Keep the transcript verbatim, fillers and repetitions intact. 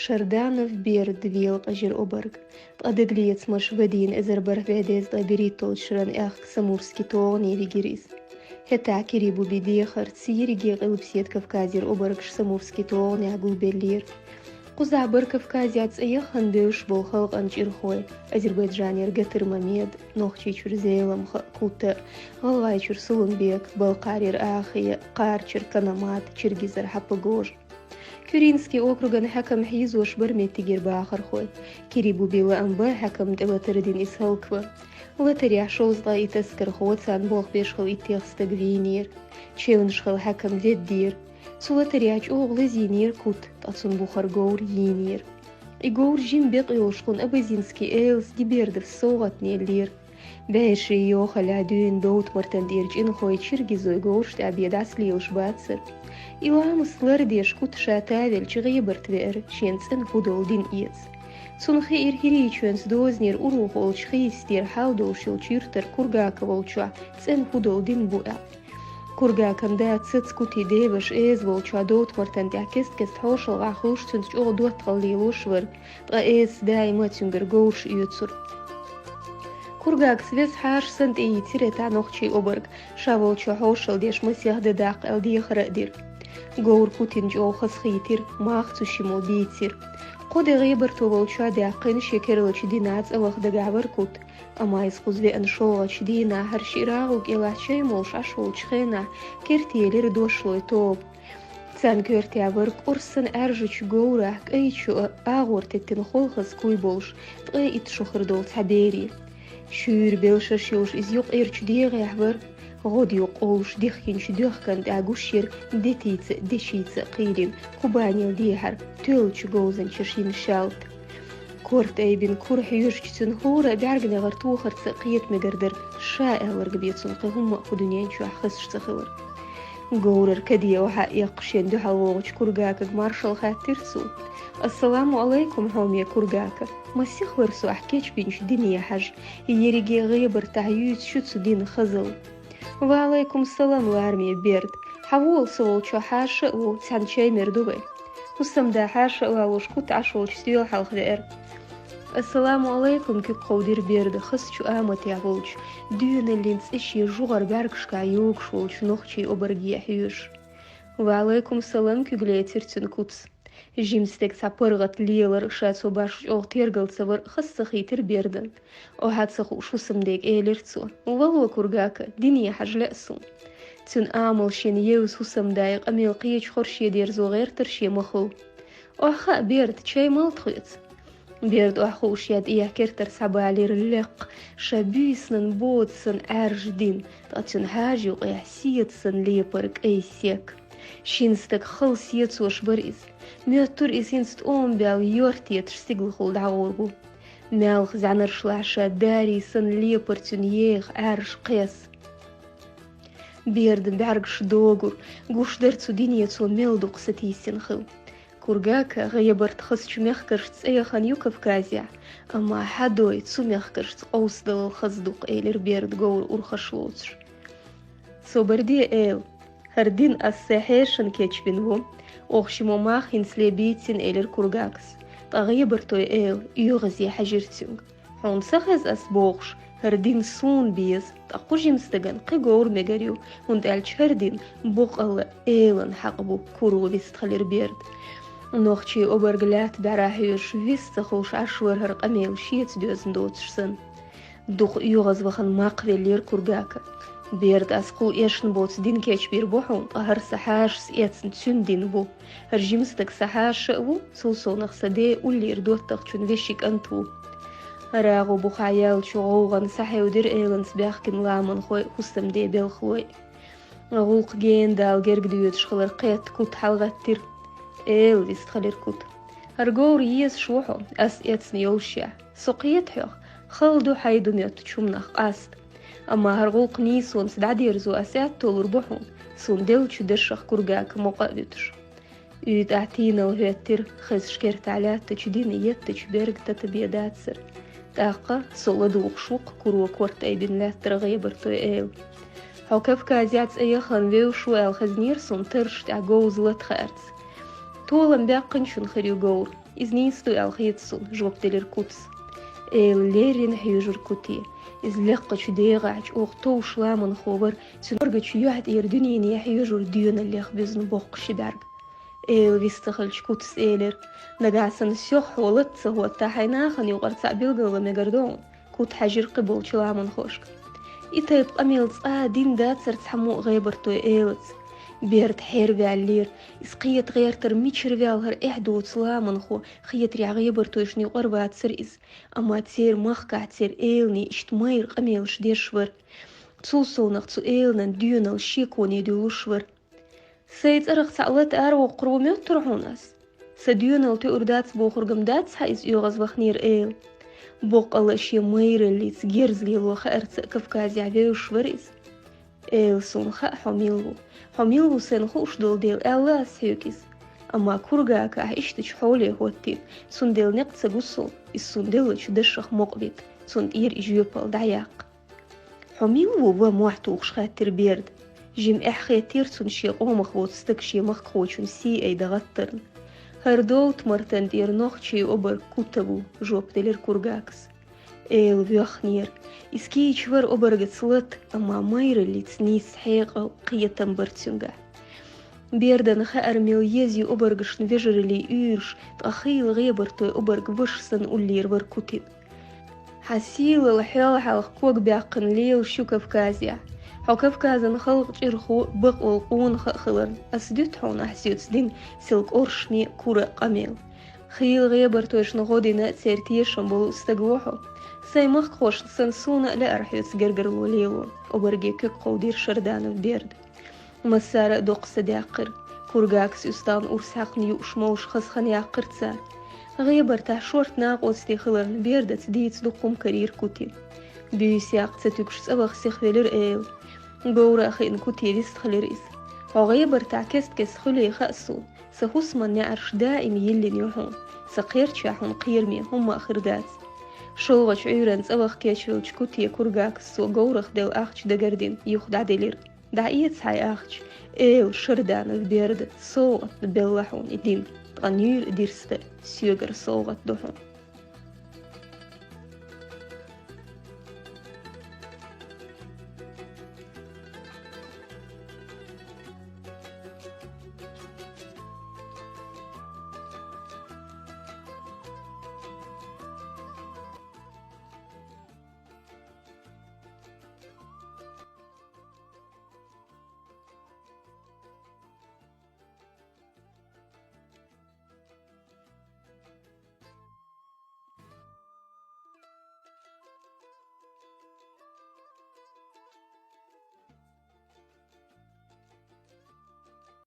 Шарданов Берд велакъажир обарг. Ткъа дагалецамаш вадийна эзар бархӀ бӀе дезткъе берхӀитталгӀача шеран аьхка Самурски тогӀане вигир из. ХӀетахь Кирибуби дехарца ерриге Къилбаседа Кавказера обаргаш Самурски тогӀанехь гулбеллера. Кхузахь бара Кавказехь цӀе яхана бевзаш болу халкъан чӀирхой: Азербайджанера Гатыр Мамед, Нохчийчуьра Зеламха, Кута, ГӀалгӀайчуьра Сулумбек, Балкхарера Ахия, Кхарчера Канамат, Чиргизера Хьапагожа. Кюринский округан хьаькам хьийзош бара меттигера бахархой. Кирибуби лаам бан хьаькамна тӀе латар дина иза хӀаллакван. Латарехь шовзткъе итт аскархо, царна болх беш хилла иттех стаг вийнера. Чевнаш хилла хьаькам веддера. Цу латарехь чӀогӀа лазийнера Кута, ткъа цунна бухара говр йийнера. И говр жима бекъа йолуш хӀун Абазинский элас Дибердовс совгӀатна еллера. БӀеши йохалла дуьйна Довтмартан тӀера чӀинхой чиргизой говраш тӀе бен дӀасалелаш бацара. И ламаст лардеш Кута ша тавелча ГӀебарта веара, шена цӀена хӀу долу дин эца. Цунна хиира ХӀирийчоьнца дозанера уруху олучу хи йистера хьал долуш йолчу юьртара Кургака волчохь цӀена хӀу долу дин бу аьлла. Кургакан да Цаца Кутин деваша Эза волчохь Довтмартан тӀехь кест-кеста хьошалгӀахь хуьлуш цуьнца чӀогӀа доттагӀалла лелош вара, ткъа Эзас даима цуьнгара говраш оьцура. Кургакас веза хьаша санна тӀеийцира хӀетахь нохчийн обарг, ша волчохь хьошалла деш масех де даккха аьлла дехар а дира. Говр Кутина чӀогӀа хазахийтира, мах цу шиммо бийцира. Кхо де ГӀебарто волчохь даьккхина, шен керлачу динан цӀа ваха дагахь вара Кута. Амма иза кхуза веана шолгӀачу дийнахь, хӀара шиъ рагӀу кӀелахь чай молуш Ӏаш волчу хенахь, керте елира дошлой тоба. Царна коьртехь вара кӀорссан Ӏаьржачу говрахь кӀайчу агӀор теттина холхаза куй болуш, ткъе итт шо хир долу цхьа бере. Шуьйра белшаш йолуш иза юккъерчу дегӀехь вара, гӀодаюкъ олуш дихкинчу доьхкан тӀехь гуш яра детийца а, дешийца а кхийлина Кубанел дехьара тоьллачу говзанчаша йина шаьлта. Корта айбина кура хьоьжучу цуьнан хӀора а бӀаьрганегӀар тохарца а кхета мегар дара, ша аьлларг бен цунна кхин хӀумма а кху дуьнен чохь хезаш ца хилар. Говрара каде охьа а эккхуш шена дуьхьал вогӀучу Кургакага маршалла хаьттира цо. «Ассаламу Ӏалайкум, хьоме Кургака! Масех вара со ахь кечбинчу дине хьажа, ерриге ГӀебартахь юьйцуш ю цу динан хазалла». «Ва Ӏалайкум салам, лараме Берд! Хьавола, со волчохь хьаша а ву, цхьаьна чай мер ду вай». ХӀусамда хьаша а валош Кута Ӏаш волчу стоьла хьалха веара. «Ассаламу Ӏалайкум», — куьг кховдира Берда, хазачу аматехь волчу, доьналлин цӀе шен жугӀар бӀаьргашкахь йогуш волчу нохчийн обарге хьоьжуш. «Ва Ӏалайкум салам», — куьг лецира цуьнан Кутас. Жима стеган цхьа паргӀат лелар, ша цо башха чӀогӀа тергал ца вар, хаза ца хийтира Бердан. Охьа а ца хууш хӀусамдега элира цо: «Вало, Кургака, дине хьажа лаьа суна». Цуьнан амал шена евза хӀусамда и къамел кхечу хорше дерзо гӀертара шен махал. «Охьа хаьа, Берд, чай малта хоьцу». Берд охьа хууш ян тӀехь кертара схьабалийра лекха, ша буьйсанан бода санна Ӏаьржа дин, ткъа цуьнан хьажа юкъехь седа санна лепара кӀай сек. Шина стаг хала сецош бара иза. Моьттура иза хӀинца тӀома баьлла йорта еташ стигалхула дӀагӀур ву. Маьлхан зӀаьнаршлахь ша дарий санна лепара цуьнан еха Ӏаьржа кхес. Бердан бӀаьргаш догура, гуш дара цу дине цо мел дукха сатийсина хилла. Кургака ГӀебарта хазачу мехкаршца цӀе яхана ю Кавказехь, амма хьан дой цу мехкаршца къовсадалал хаза ду-кх, — элира Берда говра урхаш лоцуш. Собар де, эла. ХӀара дин ас сайн хьешана кечбина ву. Оха шиммо мах хӀинцале бийцина, — элира Кургакас. Ткъа ГӀебартой эла оьгӀазе хьаьжира цуьнга. Хьуна ца хеза ас бохуш, хӀара дин суна беза, ткъа кху жима стагана кхин говр мегар ю, хӀунда аьлча хӀара дин боккъалла элан хьакъ бу, кура вистхилира Берд. Нохчийн обарг лаьтта бӀаьрахь хьоьжуш, вист ца хуьлуш Ӏаш вара хӀара къамел шеца доьзна доцуш санна. Дукха оьгӀазвахана макхавеллера Кургака. Берд, ас кхул эшна боцу дин кечбийр бу хьуна, ткъа хӀара сан хьашас эцна цуьнан дин бу. ХӀара жима стаг сан хьаша а ву, цул совнах сан ден уллера доттагӀчун вешин кӀант ву. РагӀу бухахь яьллачу гӀовгӀанна схьахьевдира эланца баьхкина ламанхой, хӀусамден белхалой. ГӀуллакх гена дала герга доьдуш хилар кхетта Кута хьалагӀаттира. Эла, вистхилира Кута. ХӀара говр езаш ву хьо, ас эцна йолушехь. Со кхета хьох, хала ду хьайн ду моьттучу хӀуманах къаста. Амма хӀара гӀуллакх нийсонца дӀадерзо ас аьтто лур бу хьуна, суна деллачу дашах Кургака мукъа а вуьтуш. УьйтӀахь тийналла хӀоьттира, хезаш кертахь лаьттачу дина еттачу берга тата бен дацара. ТӀаккха со ладугӀуш ву-кх, куро корта айбина лаьттара ГӀебартой эла. Хьо Кавказехь цӀе яхана вевзаш ву аьлла хезнера суна тарраш тӀехь говза лата хаарца. Толам баьккхинчун хир ю говр. Из нийса ду аьлла хета суна, жоп делира Кутас. Эла леррина хьоьжура Кути. Из лекхачу дегӀахь чӀогӀа товш ламанхо вара, цуьнан кӀоргачу юьхь тӀера дуьнене хьоьжура доьналлех буьзна боккха ши бӀаьрг. Эла вист ца хилча, Кутас элира: «Нагахь санна сох хьо лата ца хӀотта, хьайн нахана юкъара цхьаъ билгалла мегар ду хьуна». Кута хьаьжира кхиболчу ламанхошка. И тайпа къамел цкъа а дина дацара цхьаммо а гӀебартойн Элаца. Берда хьерваьллера, иза кхета гӀертара мичара ваьлла хӀара эхь доцу ламанхо, хетарехь гӀебартойшна юкъара вацара иза, амма церан махкахь церан Элане иштта майра къамелаш деш вара. Цул совнах цу Эланан доьналла шеконе дуьллуш вара. «Сайн цӀарах цхьаъ лата аравоккхур ву моьттура хьуна ас? Сан доьналла туьур дац бохург-м дац хьан иза?» — оьгӀазвахнера Эла. Боккъала а шен майраллица, герз лело хаарца а Кавказехь вевзаш вара иза. «Эла, суна хаьа хьо мила ву. Хьо мила ву сайна хууш долу дела, аьлла ас хьоьга иза. Амма Кургака ахь ишттачу хьоле хӀоттийна, цундела некъ ца гу суна иза суна деллачу дашах мукъавита, цунна тӀера и жоьпалла дӀаяккха». «Хьо мила ву, ва мохь тухуш?» — хаьттира Берда. Жима эхь хеттера цунна шен къомах воцу стаг шен махкахочун сий айда гӀаттарна. «ХӀара Довта-Мартан тӀера нохчийн обарг Кута ву», — жоп делира Кургакас. Эла воьхнера. Иза кийча вара обаргаца лата, амма майраллица нийса хьекъал, кхетам бара цуьнгахь. Бердана хаьара мел еза ю обаргашна вежараллин уьйраш, ткъа хийла гӀебартойн обарг ваша санна уллера вара Кутина. «Хьан сийлалла хьол хьалха ког баьккхина лелаш ю Кавказехь. Хьо Кавказан халкъан чӀирхо, бакъволу къонах а хиларна, ас дуьту хьуна ахь соьца дина сел кӀоршаме, кура къамел. Хийла гӀебартойшна гӀо дина, церан тешам болу стаг ву хьо. Сайн махкахошна санна, суна а лаьара хьоьца гергарло лело», — обарге куьг кховдийра Шарданов Берда. Массара а доккха са даьккхира. Кургакас уьстагӀна урс хьаькхна юуш-молуш хаза хан яьккхира цара. ГӀебартахь шорта накъостий хиларна, Бердаца дийца дукха хӀума карийра Кути. Буьйса яккха ца туьгуш, цӀа ваха сихвелира Эла. Говра а хиъна, Кути вистхилира иза. «Хьо гӀебартахь кест-кеста хуьлий хаьа суна. Сан хӀусаман неӀарш даим йиллина ю хьуна. Сан кхерчахь хьуна кхераме хӀумма а хир дац». ШолгӀачу Ӏуьйранна цӀа ваха кечвеллачу Кутига Кургакас цо говрах делла ахча дагардина, юха дӀаделира. «ДӀаэца хьайн ахча, Эла, Шарданов Берда совгӀатна белла хьуна и дин, ткъа нуьйра дирста соьгара совгӀат ду хьуна».